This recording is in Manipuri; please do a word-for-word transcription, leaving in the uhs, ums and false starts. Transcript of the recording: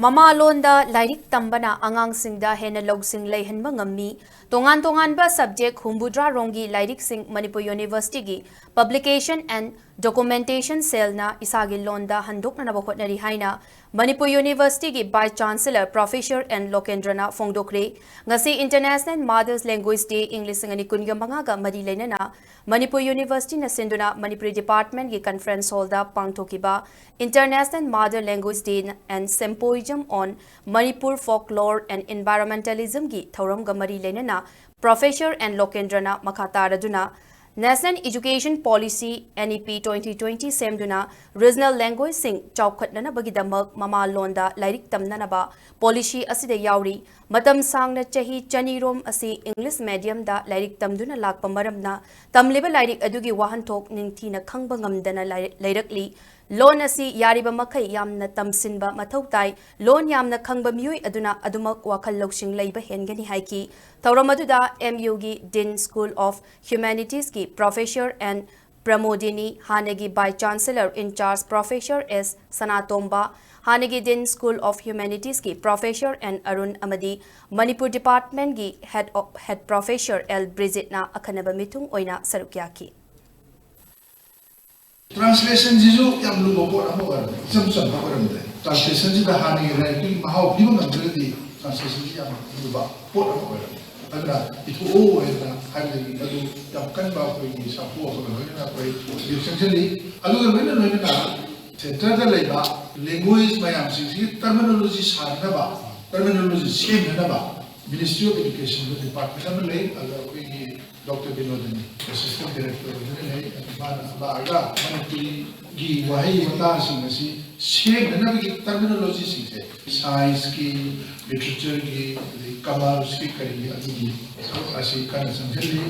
ꯃꯃꯥ ꯂꯣꯟꯗ ꯂꯥꯏꯔꯤꯛ ꯇꯝꯕꯅ ꯑꯉꯥꯡꯁꯤꯡꯗ ꯍꯦꯟꯅ ꯂꯧꯁꯤꯡ ꯂꯩꯍꯟꯕ ꯉꯝꯃꯤ꯫ ꯇꯣꯉꯥꯟ ꯇꯣꯉꯥꯟꯕ subject ꯍꯨꯝꯐꯨꯇꯔꯥ ꯔꯣꯝꯒꯤ ꯂꯥꯏꯔꯤꯛꯁꯤꯡ ꯃꯅꯤꯄꯨꯔ University ꯒꯤ Publication and Documentation Cell ꯅ ꯏꯁꯥꯒꯤ ꯂꯣꯟꯗ ꯍꯟꯗꯣꯛꯅꯅꯕ ꯍꯣꯠꯅꯔꯤ ꯍꯥꯏꯅ ꯃꯅꯤꯄꯨꯔ University ꯒꯤ Vice Chancellor Professor N ꯂꯣꯀꯦꯟꯗ꯭ꯔꯅ ꯐꯣꯡꯗꯣꯛꯈ꯭ꯔꯦ꯫ ꯉꯁꯤ International Mother's Language Day ꯏꯪ ꯂꯤꯁꯤꯡ ꯑꯅꯤ ꯀꯨꯟꯒ ꯃꯉꯥꯒ ꯃꯔꯤ ꯂꯩꯅꯅ ꯃꯅꯤꯄꯨꯔ University ꯅ ꯁꯤꯟꯗꯨꯅ ꯃꯅꯤꯄꯨꯔꯤ department ꯒꯤ conference hall ꯗ ꯄꯥꯡꯊꯣꯛꯈꯤꯕ International Mother Language Day and Symposium on Manipur Folklore and Environmentalism ꯒꯤ ꯊꯧꯔꯝꯒ ꯃꯔꯤ ꯂꯩꯅꯅ Professor N ꯂꯣꯀꯦꯟꯗ꯭ꯔꯅ ꯃꯈꯥ ꯇꯥꯔꯗꯨꯅ National Education Policy, N E P twenty twenty ꯁꯦꯝꯗꯨꯅ regional language ꯁꯤꯡ ꯆꯥꯎꯈꯠꯅꯅꯕꯒꯤꯗꯃꯛ ꯃꯃꯥ ꯂꯣꯟꯗ ꯂꯥꯏꯔꯤꯛ ꯇꯝꯅꯅꯕ policy ꯑꯁꯤꯗ ꯌꯥꯎꯔꯤ꯫ ꯃꯇꯝ ꯁꯥꯡꯅ ꯆꯍꯤ ꯆꯅꯤꯔꯣꯝ ꯑꯁꯤ English medium ꯗ ꯂꯥꯏꯔꯤꯛ ꯇꯝꯗꯨꯅ ꯂꯥꯛꯄ ꯃꯔꯝꯅ ꯇꯝꯂꯤꯕ ꯂꯥꯏꯔꯤꯛ ꯑꯗꯨꯒꯤ ꯋꯥꯍꯟꯊꯣꯛ ꯅꯤꯡꯊꯤꯅ ꯈꯪꯕ ꯉꯝꯗꯅ ꯂꯥꯏ-, ꯂꯩꯔꯛꯂꯤ꯫ ꯂꯣꯟ ꯑꯁꯤ ꯌꯥꯔꯤꯕ ꯃꯈꯩ ꯌꯥꯝꯅ ꯇꯝꯁꯤꯟꯕ ꯃꯊꯧ ꯇꯥꯏ꯫ ꯂꯣꯟ ꯌꯥꯝꯅ ꯈꯪꯕ ꯃꯤꯑꯣꯏ ꯑꯗꯨꯅ ꯑꯗꯨꯃꯛ ꯋꯥꯈꯜ ꯂꯧꯁꯤꯡ ꯂꯩꯕ ꯍꯦꯟꯒꯅꯤ ꯍꯥꯏꯈꯤ꯫ ꯊꯧꯔꯝ ꯑꯗꯨꯗ M U ꯒꯤ Dean School of Humanities ꯀꯤ Professor N ꯄ꯭ꯔꯃꯣꯗꯤꯅꯤ, ꯍꯥꯟꯅꯒꯤ Vice Chancellor in charge Professor S ꯁꯅꯥꯇꯣꯝꯕ, ꯍꯥꯟꯅꯒꯤ Dean School of Humanities ꯀꯤ Professor N ꯑꯔꯨꯟ ꯑꯃꯗꯤ ꯃꯅꯤꯄꯨꯔ department ꯀꯤ head of, head professor L ꯕ꯭ꯔꯤꯖꯤꯠꯅ ꯑꯈꯟꯅꯕ ꯃꯤꯊꯨꯡ ꯑꯣꯏꯅ ꯁꯔꯨꯛ ꯌꯥꯈꯤ꯫ Translation ꯁꯤꯁꯨ ꯌꯥꯝ ꯂꯨꯕ ꯄꯣꯠ ꯑꯃ ꯑꯣꯏꯔꯝꯃꯦ, ꯏꯆꯝ ꯆꯝꯕ ꯑꯣꯏꯔꯝꯗꯦ꯫ Translation ꯁꯤꯗ ꯍꯥꯟꯅꯒꯤ ꯂꯥꯏꯔꯤꯛꯇꯨꯒꯤ ꯃꯍꯥꯎ ꯄꯤꯕ ꯉꯝꯗ꯭ꯔꯒꯗꯤ translation ꯁꯤ ꯌꯥꯝ ꯂꯨꯕ ꯄꯣꯠ ꯑꯃ ꯑꯣꯏꯔꯝꯃꯦ꯫ ꯑꯗꯨꯅ ꯏꯊꯣꯛꯑꯣ ꯍꯥꯏꯅ ꯍꯥꯏꯕꯗꯒꯤ ꯑꯗꯨ ꯌꯥꯝ ꯀꯟꯕ ꯑꯩꯈꯣꯏꯒꯤ ꯁꯥꯐꯨ ꯑꯃꯒ ꯂꯣꯏꯅꯅ ꯑꯩꯈꯣꯏ ꯍꯧꯖꯤꯛ ꯆꯪꯁꯤꯜꯂꯤ꯫ ꯑꯗꯨꯒ ꯂꯣꯏꯅ ꯂꯣꯏꯅꯅ centre ꯗ ꯂꯩꯕ language ꯃꯌꯥꯝꯁꯤꯡꯁꯤꯒꯤ terminology ꯁꯥꯟꯅꯅꯕ, terminology ꯁꯦꯝꯅꯅꯕ Ministry of Education the department ꯑꯃ ꯂꯩ꯫ ꯑꯗ ꯑꯩꯈꯣꯏꯒꯤ Doctor ꯕꯤꯅꯣꯗꯅꯤ, Assistant Director ꯑꯣꯏꯗꯨꯅ ꯂꯩ꯫ ꯑꯗꯨ ꯃꯥꯅ ꯂꯥꯛꯑꯒ ꯃꯅꯤꯄꯨꯔꯤꯒꯤ ꯋꯥꯍꯩ ꯋꯥꯇꯥꯁꯤꯡ ꯑꯁꯤ ꯁꯦꯝꯅꯅꯕꯒꯤ terminology ꯁꯤꯡꯁꯦ, science ꯀꯤ, literature ꯒꯤ, ꯑꯗꯩ commerce ꯀꯤ, ꯀꯔꯤꯒꯤ, ꯑꯗꯨꯒꯤ ꯊꯕꯛ ꯑꯁꯤ ꯀꯟꯅ ꯆꯪꯁꯤꯜꯂꯤ꯫